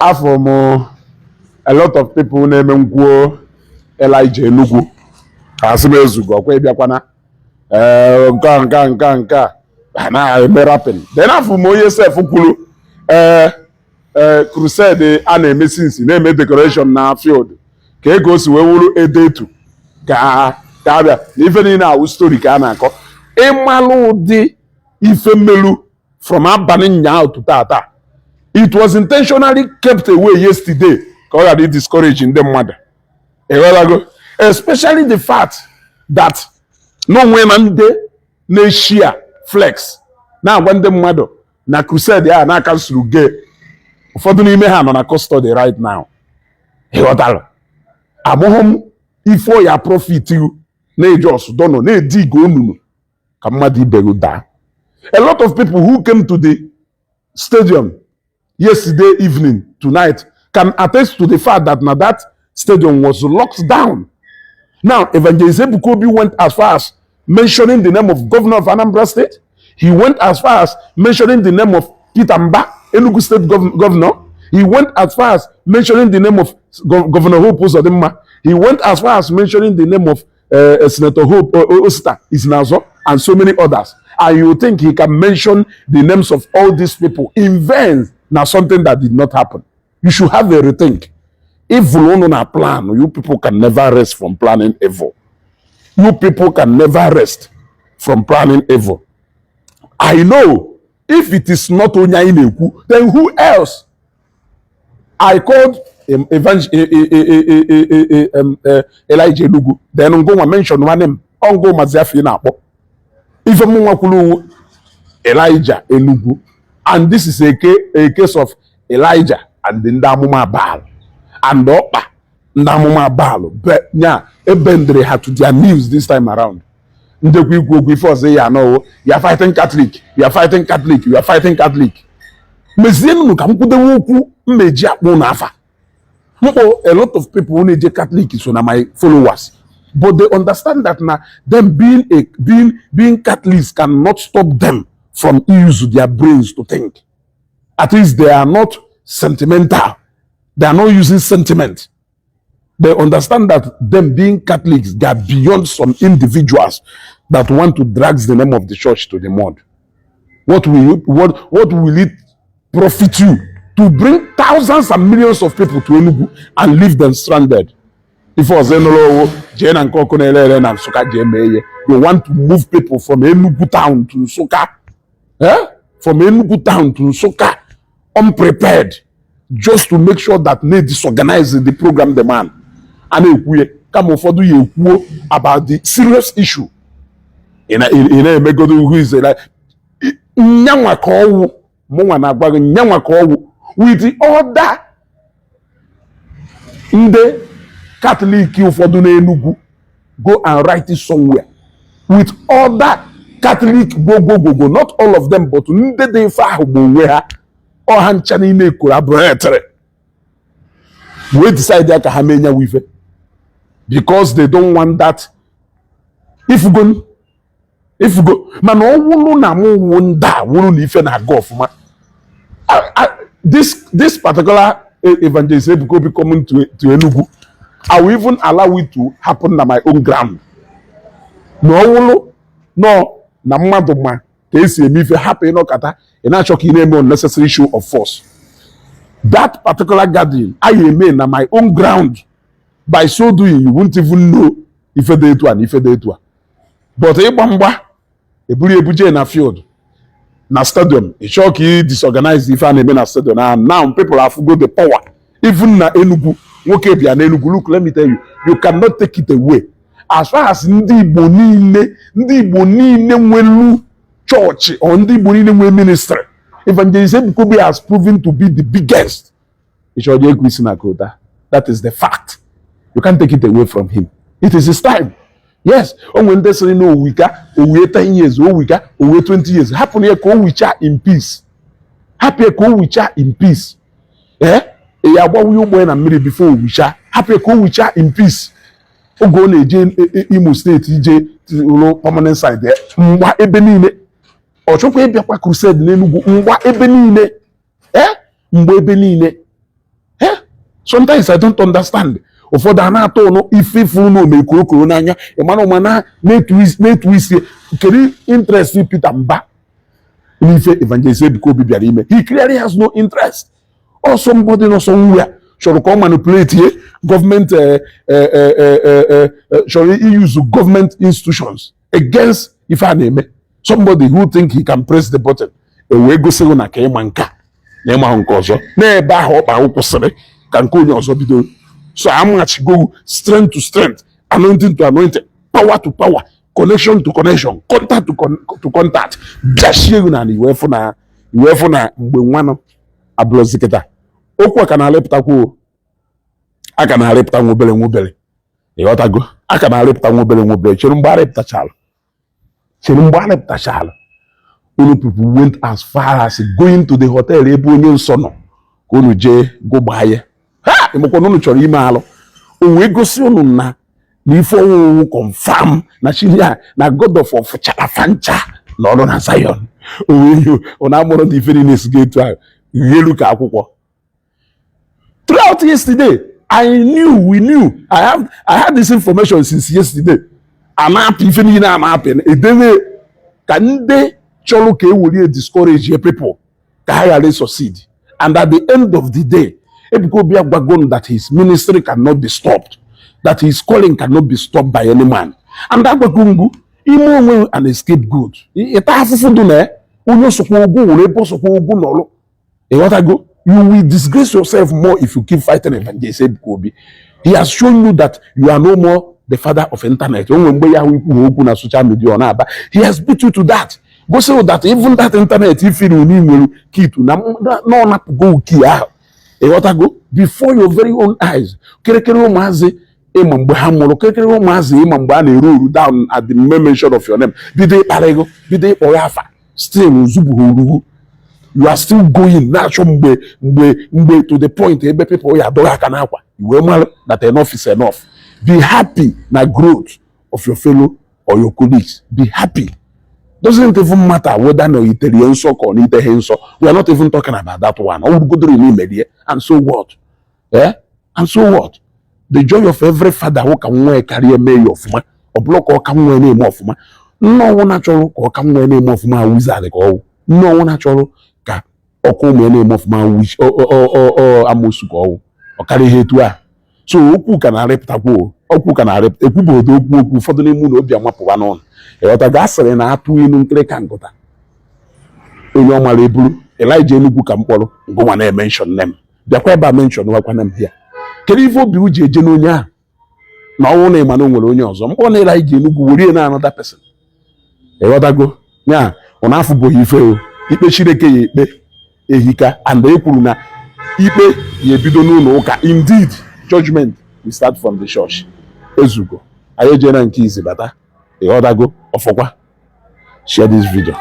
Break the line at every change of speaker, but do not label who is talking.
Afọ m a lot of people na-eme nkwuo Elijah Enugu, ka asị m ezugo ọkwa ịbịakwana. Ee, nke a, nke a, nke a, nke a a na-eme rapping. Then afọ m onye sef kwuru, ee ee, crusade a na-eme since na-eme decoration na field ka ego si wee wuru edetu ka abịa na ife niile awụ story ka a na-akọ. Ịmalụ ụdị ife mmelu from abalị nyaa to tata, it was intentionally kept away yesterday ka ọ ghara discourage ndị mmadụ, ịghọtago? Especially the fact that n'onwe na ndị na-eshia flex na-agwa ndị mmadụ na crusade a na cancel ge, ụfọdụ n'ime ha nọ na custody right now, ịghọtara? Amụghị m ife ya profit na-eji ọsụdọnọ na-edi ige onunu ka mmadụ ibe gị daa. A lot of people who came to the stadium yesterday evening, tonight, can attest to the fact that na that stadium was locked down. Now, Evangelist Ebuka Obi went as far as mentioning the name of Governor of Anambra State. He went as far as mentioning the name of Peter Mba, Enugu State Governor. He went as far as mentioning the name of Governor Hope Uzodinma. He went as far as mentioning the name of Senator Hope Osita Isinazo and so many others. And you think he can mention the names of all these people in vain? Now, something that did not happen. You should have a rethink. Evil unu na plan, you people can never rest from planning evil. You people can never rest from planning evil. I know if it is not onye anyị na-ekwu, then who else? I called Elijah Enugu, then ngụnwa mention nwanne m ọngụ mazi afọ ị na-akpọ ife m nwa kwuru Elijah Enugu, and this is a case of Elijah and ndị amụma Baal and ọkpa ndị amụma Baal nya ebendere ha to their knees this time around. Ndekwa ikwu okwu ife ọzọ ya anọwo, you are fighting Catholic, you are fighting Catholic, you are fighting Catholic. Mezienụ ka m kwudewe okwu mmeji akpụ n'afa mkpọ. A lot of people na-eje Catholic so na my followers, but they understand that na them being Catholics cannot stop them from use their brains to think. At least they are not sentimental, they are not using sentiment. They understand that them being Catholics, they are beyond some individuals that want to drag the name of the church to the mud. What will it profit you to bring thousands and millions of people to Enugu and leave them stranded? Ife ọzọ nụrụ owo jee na nke ọkụ na-ere ere na Nsụka jee mee ihe. You want to move people from Enugu town to Nsụka, eh? From Enugu town to Nsụka unprepared, just to make sure that they disorganize the program. The man a na-ekwuye kama ụfọdụ ya ekwuo about the serious issue ị na-emegodo ihu ize nyanwa ka ọwụ mụnwa na-agwa gị nyanwa ka ọwụ with the other ndị Catholic ụfọdụ n'Enugu. Go and write it somewhere, with other Catholic gwogwogwogo, not all of them, but ndị dị ife ahụ ma onwe ha ọha ncha n'ime collaboratory wee decide ya ka ha mee nyawa ife because they don't want that. Ifugo, ifugo, mana ọ wụrụ na mụ wụ ndị a wụrụ na ife na-aga ọfụma, this particular Evangelist Ebuka Obi coming to Enugu, I will even allow it to happen na my own ground. Na ọ wụrụ nọ na mmadụ ma ka esi eme ife, hapụ ịnọkọta ị na-achọ ka ị na-eme unnecessary show of force. That particular gathering I eme na my own ground, by so doing you won't even know ife dị etu a na ife dị etu a. But ịgba mgba eburu ebuje na field na stadium, ị chọọ ka ị disorganize ife a na-eme na stadium, and now people afugo the power even na Enugu. Nwoke bịa na Enugu. Look, let me tell you, you cannot take it away. As far as ndị Igbo niile, ndị Igbo niile nwelu chọọchị or ndị Igbo niile nwe ministry, Evangelist Ebuka Obi has proven to be the biggest. Ị chọrọ ekwu isi na kota, that is the fact. You can't take it away from him. It is his time. Yes, o nwere ndị sịrị na owika owie 10 years, owika owie 20 years. Hapụ ya ka o wichaa in peace, hapụ ya ka o wichaa in peace. Ee, ya agbawunye ụgbọ ya na mmiri before o wichaa. Hapụ ya ka o wichaa in peace. Oge ọ na-eje Imo Steeti ije rụọ permanent site, mgba ebe niile. Ọ chọkwa ịbịakwa crusade n'Enugu, mgba ebe niile. Ee, mgbe ebe niile. Sometimes I don't understand. Ụfọdụ a na-atọ ụnụ ife ife unu omekorokoro n'anya, ịmara ụma na-etu isi. Kedu interest Peter Mba n'ife Evangelist Ebuka Obi bịara ime? He clearly has no interest, or somebody nọ somewhere chọrọ ka ọ manipulate ye gọọmenti, chọrọ use government institutions against ife a na-eme. Somebody who think he can press the button, e wee gosi gị na ka ịma nka na ịma nke ọzọ n'ebe ahụ ọkpa ahụ kwụsịrị ka nke onye ọzọ bidoro. So amachigo strength to strength, anointing to anointing, power to power, connection to connection, contact to contact, bịachie gị na iwee fụ na mgbe nwanụ abụrụzi kịta. Okwu a ka na-alịpụtakwa o, a ka na-arịpụta nwa obere nwa obere. Ịghọtago? A ka na-arịpụta nwa obere nwa obere. Chere mgbe arịpụtachalụ, chere mgbe arịpụtachalụ. Unu people went as far as going to the hotel ebe onye nsọ nọ ka unu jee gụgbaa ya. Ha ịmakwa na unu chọrọ ime alụ. O wee gosi unu na ife ọwụwụ confirm na chi ya na God of ọfụchara fancha na ọrụ na Zion. O wee yi unu amụrụ na ife niile esigo etu ahụ ghelu ka akwụkwọ. Throughout yesterday, I knew, we knew, I had this information since yesterday. A na-apị ife niile a na-apị edebe ka ndị chọrọ ka e were discourage people ka ha ghara succeed. And at the end of the day, Ebuka Obi agwago that his ministry cannot be stopped, that his calling cannot be stopped by any man. And agwago ngụ ime onwe an scapegoat, ịta afụfụ dị na onye sokwa ụgwọ were ebe ọsọkwa ụgwọ nọrọ. Ịghọtago? You will disgrace yourself more if you keep fighting Evangelist Ebuka Obi. He has shown you that you are no more the father of internet. O nwere mgbe ya hụ ikwu okwu na social media ọ na-aba. He has beat you to that, gosi you that even that internet ifiri unu nwere kitu na ọ napụgo key ahụ. Ịghọtago? Before your very own eyes, kịrịkịrị ụmụazị ịma mgbe ha mụrụ, kịrịkịrị ụmụazị ịma mgbe a na-eru uru down at the mention of your name, bido ịkpara ego, bido ịkpọrọ afa, still ozugbo orugu. You are still going na-achọ mgbe to the point ebe people ya adọghị aka n'akwa iwee mara that enough is enough. Be happy na growth of your fellow or your colleagues. Be happy. Doesn't even matter whether na itere ya nsọ ka ọ na iteghị nsọ. We are not even talking about that one. Ọ bụrụgodoro na imerie, and so what? Eh? And so what? The joy of every father wụ ka nwa ya karịa mee ya ọfụma. Ọ bụrụ ka ọ ka nwa ya na-eme ọfụma. Nne ọnwụ chọrọ ka ọ ka nwa ya na-eme ọfụma, wizard ka ọwụ. Nne ọnwụ chọrọ ka ọkụ ụmụ ya na-eme ọfụma, amosu ka ọwụ. Ọ karịa ihe etu a. So okwu ka na-arịpụtakwa o, okwu ka na-arịpụta. Ekwubodo okwu ụfọdụ n'ime ụlọ obi amapụwa n'ọnụ. Ịghọtago? A sịrị na atụ ilu nkịrịka nkụta onye ọ mara eburu. Elijah Enugwu ka mkpọrọ ngụnwa na-emention nem, bịakwa ebe a mention wakwana m ya. Kedu ife obi uji eje n'onye ahụ na ọnwụ na ịma na o nwere onye ọzọ mkpọ na Elijah Enugwu were na another person? Ịghọtago? Ya ọ na-afụbụghị ife o ikpe Chineke ya ekpe ehika. And e kwuru na ikpe ya ebido n'ụlọ ụka. Indeed, judgment will start from the church. Ezugo, anyị ejeela nke izi bata. Ịghọtago? Ọfọkwa, share this video.